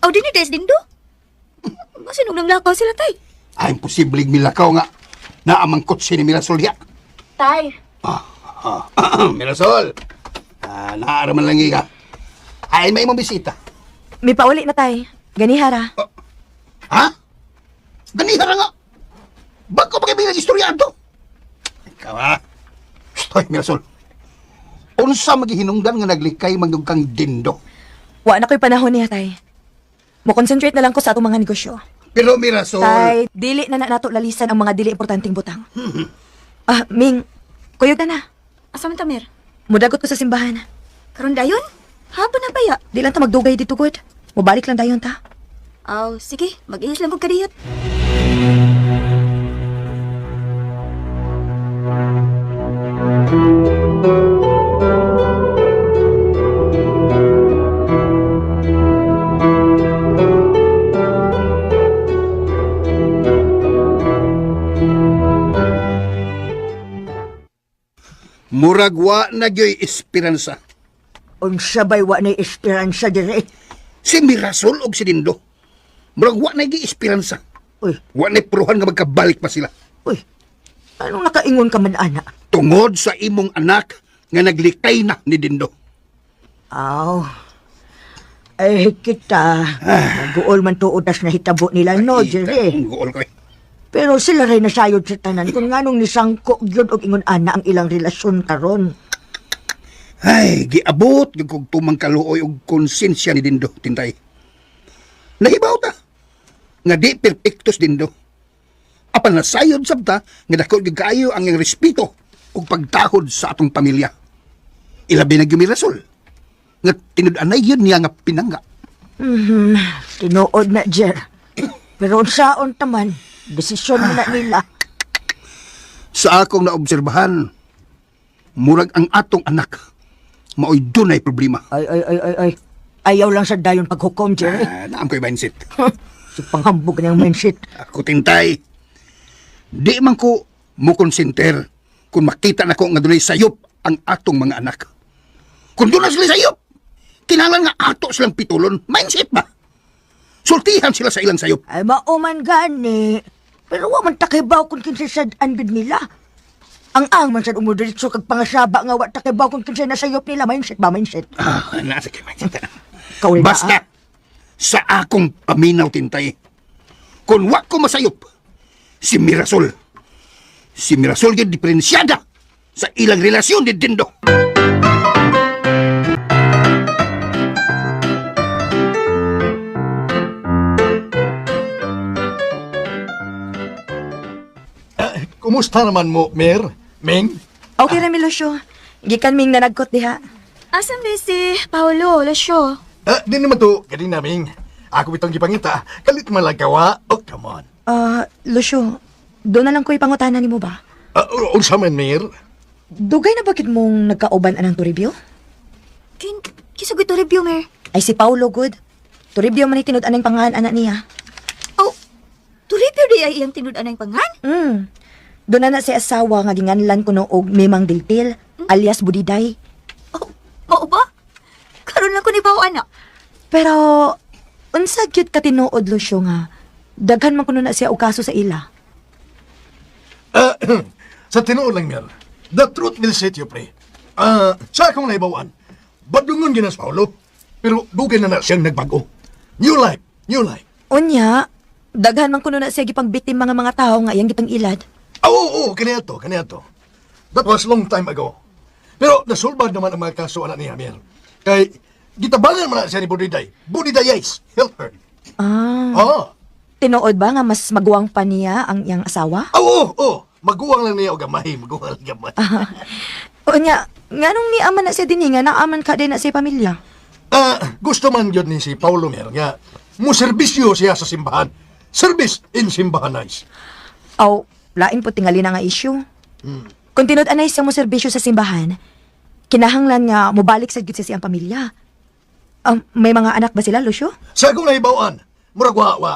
Aw dinhi des dindo. Masin og nanglakaw sila tay. Ay, imposibleng milakaw nga. Naamangkot si ni Mirasol diha. Tay, Mirasol, naaraman lang ika. Ay, may imong bisita. May pauli na tay. Ganihara. Ha? Ganihara nga. Bago pa kayo bilang istorya ato? Ikaw ha? Stoy, Mirasol. Unsa magihinungdan nga naglikay mangyug kang Dindo. Wa na ko'y panahon niya, tay. Mo-concentrate na lang ko sa atong mga negosyo. Pero Mirasol, Tay, dili na na nato lalisan ang mga dili importanteng butang. Ming, kuyog na na. asa man ta Mer? Mudagot ko sa simbahan. Karon dayon? Hapon na baya? Di lang ta magdugay dito, good. Mubalik lang dayon ta. Aw, sige, mag-ihis lang kog kadiyot. Murag wa na gyoy esperanza. Unsa bay wa nay esperanza dire? Si Mirasol og si Dindo. Murag wa na gyoy esperanza. Uy, Wa na puruhan nga magkabalik pa sila. uy. Anong nakaingon ka man ana? Tungod sa imong anak nga naglikay na ni Dindo. Aw. Ay, kita. Naguol man tuod tas nahitabo nila, no, Jerry. Ang guol ko eh. Pero sila rin nasayod sa tanan kung nganong nisangko gyud og ingon ana ang ilang relasyon karon. Ay, giabot gyud kog tumang kaluoy og konsensya ni Dindo, Tintay. Nahibaw ta nga di perpektos Dindo. Apan nasayod sabta nga dako gyud kaayo ang iyang respeto ug pagtahod sa atong pamilya. Ilabi na gyud mi Rasol nga tinud-anay yun niya nga pinangga. Tinuod na, Jer. Pero unsaon taman, desisyon na nila. Sa akong naobserbahan, murag ang atong anak maoy dunay problema. Ay, ay, ay, ay, ay. Ayaw lang sa dayon paghukom, Jerry. Naam ko'y mindset. Si panghambog niyang mindset. Ako Tintay, di man ko mo konsenter kung makita na ko nga dunay sayop ang atong mga anak. Kung doon sila sayop, kinahanglan nga ato silang pitulon, mindset ba? Sultihan sila sa ilang sayop. Ay, mauman gani. Pero wa man takibaw kung kinsay sad-an gud nila. Ang ang man sad umudiretso kag pangasaba nga wa takibaw kung kinsay nasayop nila. Mindset ba, mindset? Nasa kay mindset. Kaw na, Basta, ah. Sa akong paminaw, Tintay. Kung wa ko masayop, si Mirasol. Si Mirasol gyud diferensyada sa ilang relasyon ni Dindo. Kumusta naman mo, Mer? Ming? Okay ra mi, Lucio. Gikan ming nanagkot diha. Asa ni si Paolo, Lucio? Ah, di naman to, kanina, Ming. Ako itong gipangita. Kalit malagawa. Oh, come on. Ah, Lucio, doon na lang ko ipangutana nimo ba? Ah, unsa man, Mer? Dugay na bakit mong nagkauban anang Toribio? Kin, kisa gyud review, Mer. Ay si Paulo good. Toribio man ni tinud anang pangalan anak niya. Oh, Toribio di ay iyang tinud-anay pangan? Doon na na si asawa nga ginganlan kuno og Memang Diltil alias Budiday. Oh, mao ba? Karon lang ko ni Bao, anak. Pero unsa gyud ka tinuod, Lucio, nga daghan man kuno na siya og kaso sa ila? Ah, sa tinuod lang, Mer. The truth will set you free. Ah, sa akong naibawan, badungon ginas Paulo. Pero dugay na na siyang nagbago. New life, new life. Unya, daghan man kuno na siya gipang biktima nga mga tawo nga iyang gipang ilad. Ah, oo, oo, kaniya to, kaniya to. That was long time ago. Pero nasulbad naman ang mga kaso anak niya, Mer. Kay, gitabangan man na siya ni Budiday. Budiday yes, help her. Ah, Ah, tinuod ba nga mas maguwang pa niya ang iyang asawa? ah, oo, oo. Maguwang lang niya o gamay, maguwang lang gamay. Unya, nganong ni aman na siya dinhi nga naaman ka din na siya pamilya? Ah, gusto man yun ni si Paulo Mer nga mo serbisyo siya sa simbahan. Service in simbahan nice. Aw, lain po tingali na nga issue. Kung tinud anay siyang moserbisyo sa simbahan, kinahanglan nga mobalik sa gyud siya siyang pamilya. May mga anak ba sila, Lucio? Sa akong nahibawaan, murag wa wa.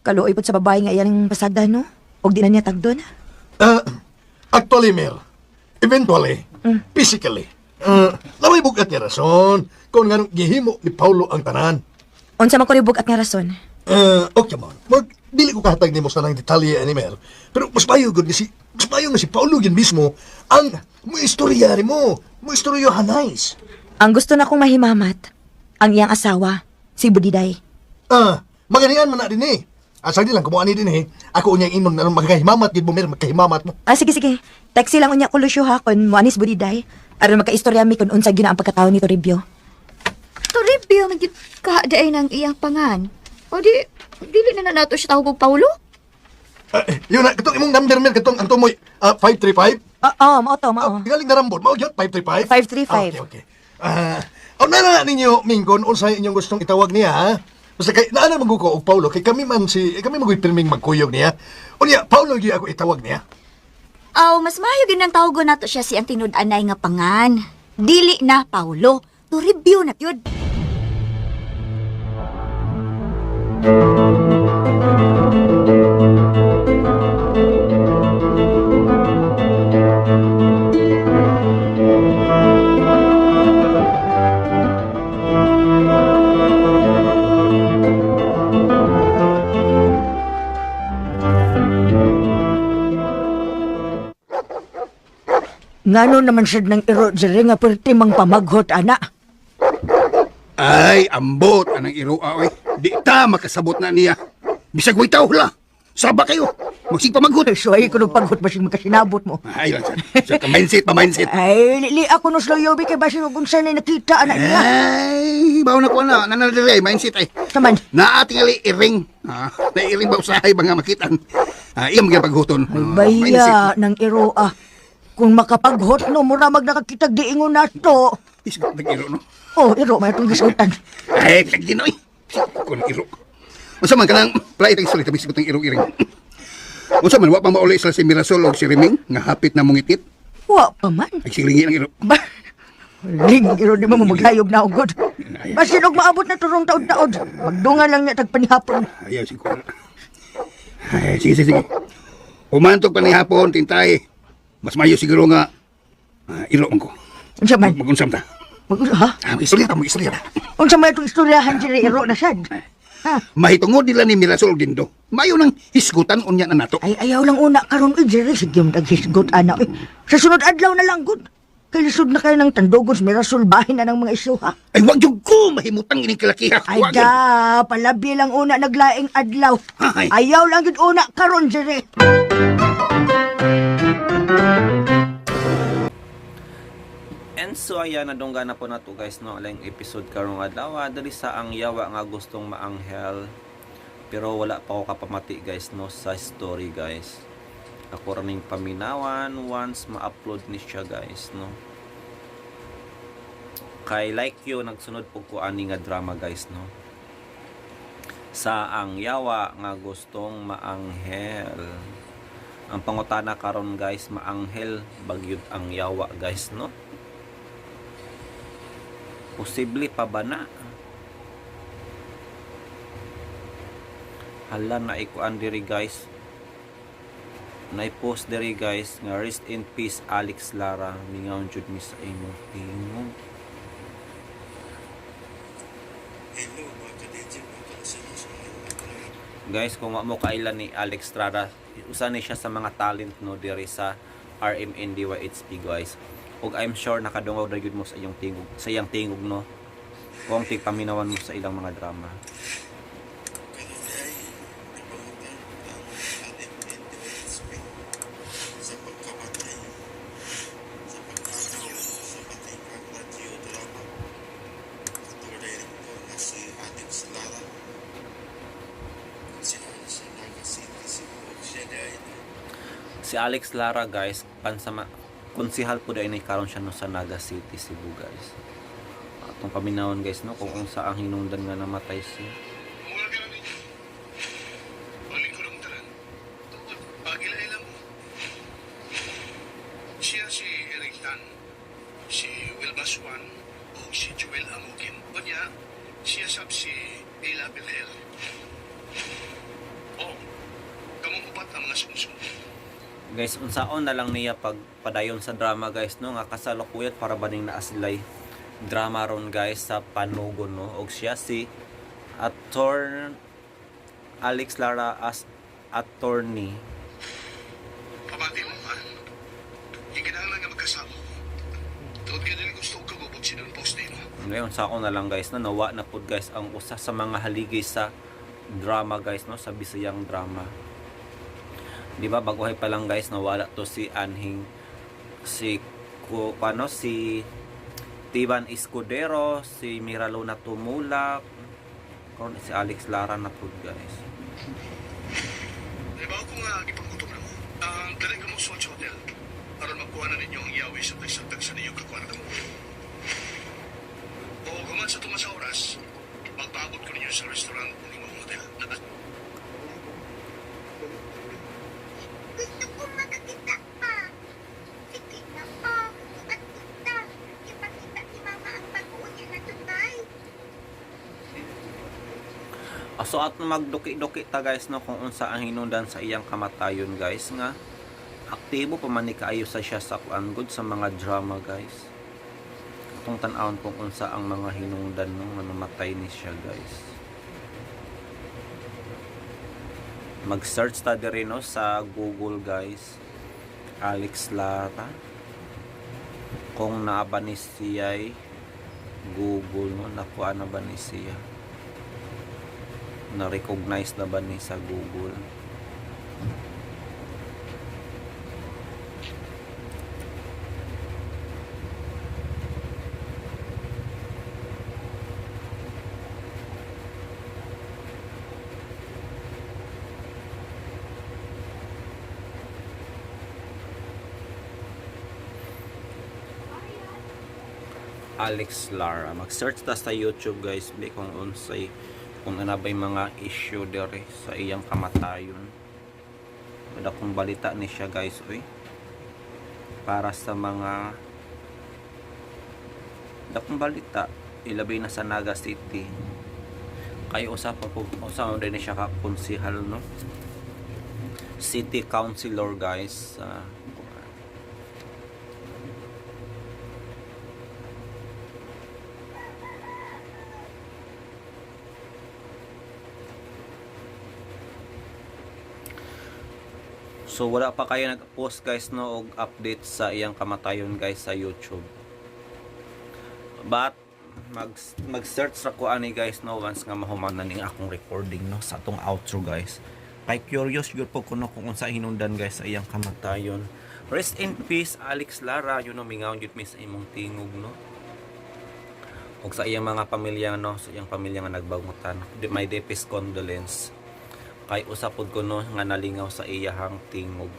Kaluoy pod sa babae nga iyang pasagdan, no? Og di na niya tagdon. Ah, actually, Mer, eventually, physically, naway bugat niya rason kung nga gihimo ni Paulo ang tanan. Unsa man ko ni bugat nga rason? Okay man. Murag, dili ko kahatag nimo sa nang detalye ani Mer. Pero mas mayo gud nga si mas mayo nga si Paulo gyud mismo ang mo istorya nimo, mo istorya nice. Ang gusto na kong mahimamat, ang iyang asawa, si Budiday. Ah, maganian man na din eh. Asa di lang kumuha ni din eh. Ako unyang inon na magkahimamat gid mo mer, magkahimamat mo. Ah, sige, sige. Taxi lang unya ko, Lucio, ha, kung moanis Budiday. Aron makaistorya mi kung unsa gyud na ang pagkatawo ni Toribio. Toribio, man gyud ka diay ng iyang pangan. O di, dili na na nato siya tawag og Paulo? Ah, yun na katong imong number mer katong ang tumoy 535. Ah, oh, mao to, mao. Tingaling narambon mao gyud 535. 535. Ah, okay, okay. Ah, oh, na na ninyo minggon unsay inyong gustong itawag niya ha? Basta kay naa na man ko og Paulo kay kami man si kami magoy pirming magkuyog niya. Unya Paulo gyud ako itawag niya. Aw, mas maayo gyud nang tawagon nato siya si ang tinud-anay nga pangan. Dili na Paulo, Toribio na gyud. Ngano naman sad nang iro diri nga perti mang pamaghot ana. Ay, ambot anang iroa oy. Di ta makasabot na niya. Bisag way taw la. Saba kayo. Magsig pamaghot. Suway ko nung paghot basig makasinabot mo. Ay, lang sa ka mindset, pa mindset. Ay, li ako no sloyobi kay basig kung saan ay nakita ana niya. Ay, bawo na ko na. Nananadali ay mindset ay. Saman. Naa tingali iring. Ah, na iring ba usahay ba nga makitan? Ah, iya mga paghuton. Ay, baya nang iro ah. Kung makapaghot no, mura mag nakakitag diingon nato. Isgot nag iro no. Oh, iro, may itong gisutan. Ay, tag dinoy. Kun iro. Unsa man kanang play tag istorya bisgot ng iro iring. Unsa man wa pa mauli sila si Mirasol og si Riming nga hapit na mungitit. Wa pa man. Ay silingi ang iro. Ba, ling, iro di mo maghayog na ugod. Basin og maabot na turong taod-taod. Magdungan lang niya tag panihapon. Ayaw siguro. Ay, sige, sige, sige. Humantog pa ni hapon, tintay. Mas mayo siguro nga iro man ko. Unsa man? Mag-unsam ta. Ha? Ah, mag-istorya ta, mag-istorya ta. Unsa man itong istoryahan diri iro na sad? Ha? Mahitungod nila ni Mirasol Dindo. Mayo nang hisgutan unya na nato. Ay, ayaw lang una karon oy diri sige mo taghisgot ana. Oy. Sa sunod adlaw na lang gud. Kay lisod na kayo ng tandugon sa Mirasol, bahin na ng mga isuha. Ay, wag yung ko mahimutang ining kalakiha. Ay Wag yun. da, palabi lang una naglaing adlaw. Ay. Ayaw lang yun una karon dire. And so ayan, nadungga na po na to guys no, alang episode karong adlaw diri sa Ang Yawa nga Gustong Maanghel. Pero wala pa ako kapamati guys no sa story guys. Ako raming paminawan once ma-upload ni siya guys no. Kay like you nagsunod po ko ani nga drama guys no. Sa Ang Yawa nga Gustong Maanghel. Ang pangutana karon guys, maanghel bagyud ang yawa guys no. Posible pa ba na? Hala na ikuan diri guys. Na-post diri guys nga rest in peace Alex Lara. Mingaw jud mi sa imong tingog. Guys, kung wa mo kailan ni Alex Lara, usa ni siya sa mga talent no diri sa RMNDYHP guys. Ug I'm sure nakadungog na gyud mo sa iyong tingog, sa iyang tingog no. Kung tigpaminawan mo sa ilang mga drama. Si Alex Lara guys, pansama konsihal po dahil ni karon siya no sa Naga City, Cebu guys. Atong paminawon guys no kung unsa ang hinungdan nga namatay siya. Siya si Eric Tan, si Wilma Swan, o si Joel Amukin. O niya, siya sab si Ella Belhel. O, kamong upat ang mga sumsum. Guys, unsaon na lang niya pag padayon sa drama guys no nga kasalukuyan para ba ning naa sila'y drama ron guys sa Panugon no. Og siya si Attorn Alex Lara as attorney. Pabati mo, ha? Ikinahanglan nga magkasama. Tuod ka din gusto kagubot si Don Faustino. Ngayon sa na lang guys no, nawa na pud guys ang usa sa mga haligi sa drama guys no, sa Bisayang drama. Di ba baguhay pa lang guys nawala to si Anhing si ko paano si Tiban Escudero, si Miralona Tumulak, karon si Alex Lara na pud guys. Nabaw ko nga gipanggutom na mo. Ang dali ka mo sa hotel. Aron makuha na ninyo ang yawi sa tagsa-tagsa ninyo kakwarta mo. O human sa tumas sa oras, magpaabot ko ninyo sa restaurant ng imong hotel. Gusto ko makakita pa. Sige na pa. At kita. Ipakita ni Mama ang pag-uwi na tunay. So at magduki-duki ta guys no kung unsa ang hinungdan sa iyang kamatayon guys nga aktibo pa man ni kaayo sa siya sa kuan good sa mga drama guys. Atong tan-awon kung unsa ang mga hinungdan no nga namatay ni siya guys. Mag-search ta diri no sa Google guys. Alex Lara kung naa ba ni siya'y Google no nakuha na ba ni siya? Na-recognize na ba ni sa Google? Alex Lara. Mag-search ta sa YouTube guys bi kung unsay kung ana ba'y mga issue dere sa iyang kamatayon. Wala kong balita ni siya guys oy. Para sa mga dakong balita ilabi na sa Naga City. Kay usa pa po usa din ni siya ka konsehal no. City councilor guys. So So wala pa kayo nag-post guys no og update sa iyang kamatayon guys sa YouTube. But mag-search ra ko ani guys no once nga mahuman na ning akong recording no sa atong outro guys. Kay curious gyud po kuno kung unsa hinungdan guys sa iyang kamatayon. Rest in peace Alex Lara, you know mingaw gyud mi sa imong tingog no. Ug sa iyang mga pamilya no, sa iyang pamilya nga nagbagutan. My deepest condolence. Kay usa pod kuno nga nalingaw sa iyahang tingog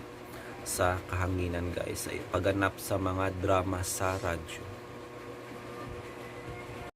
sa kahanginan guys, sa pagganap sa mga drama sa radyo.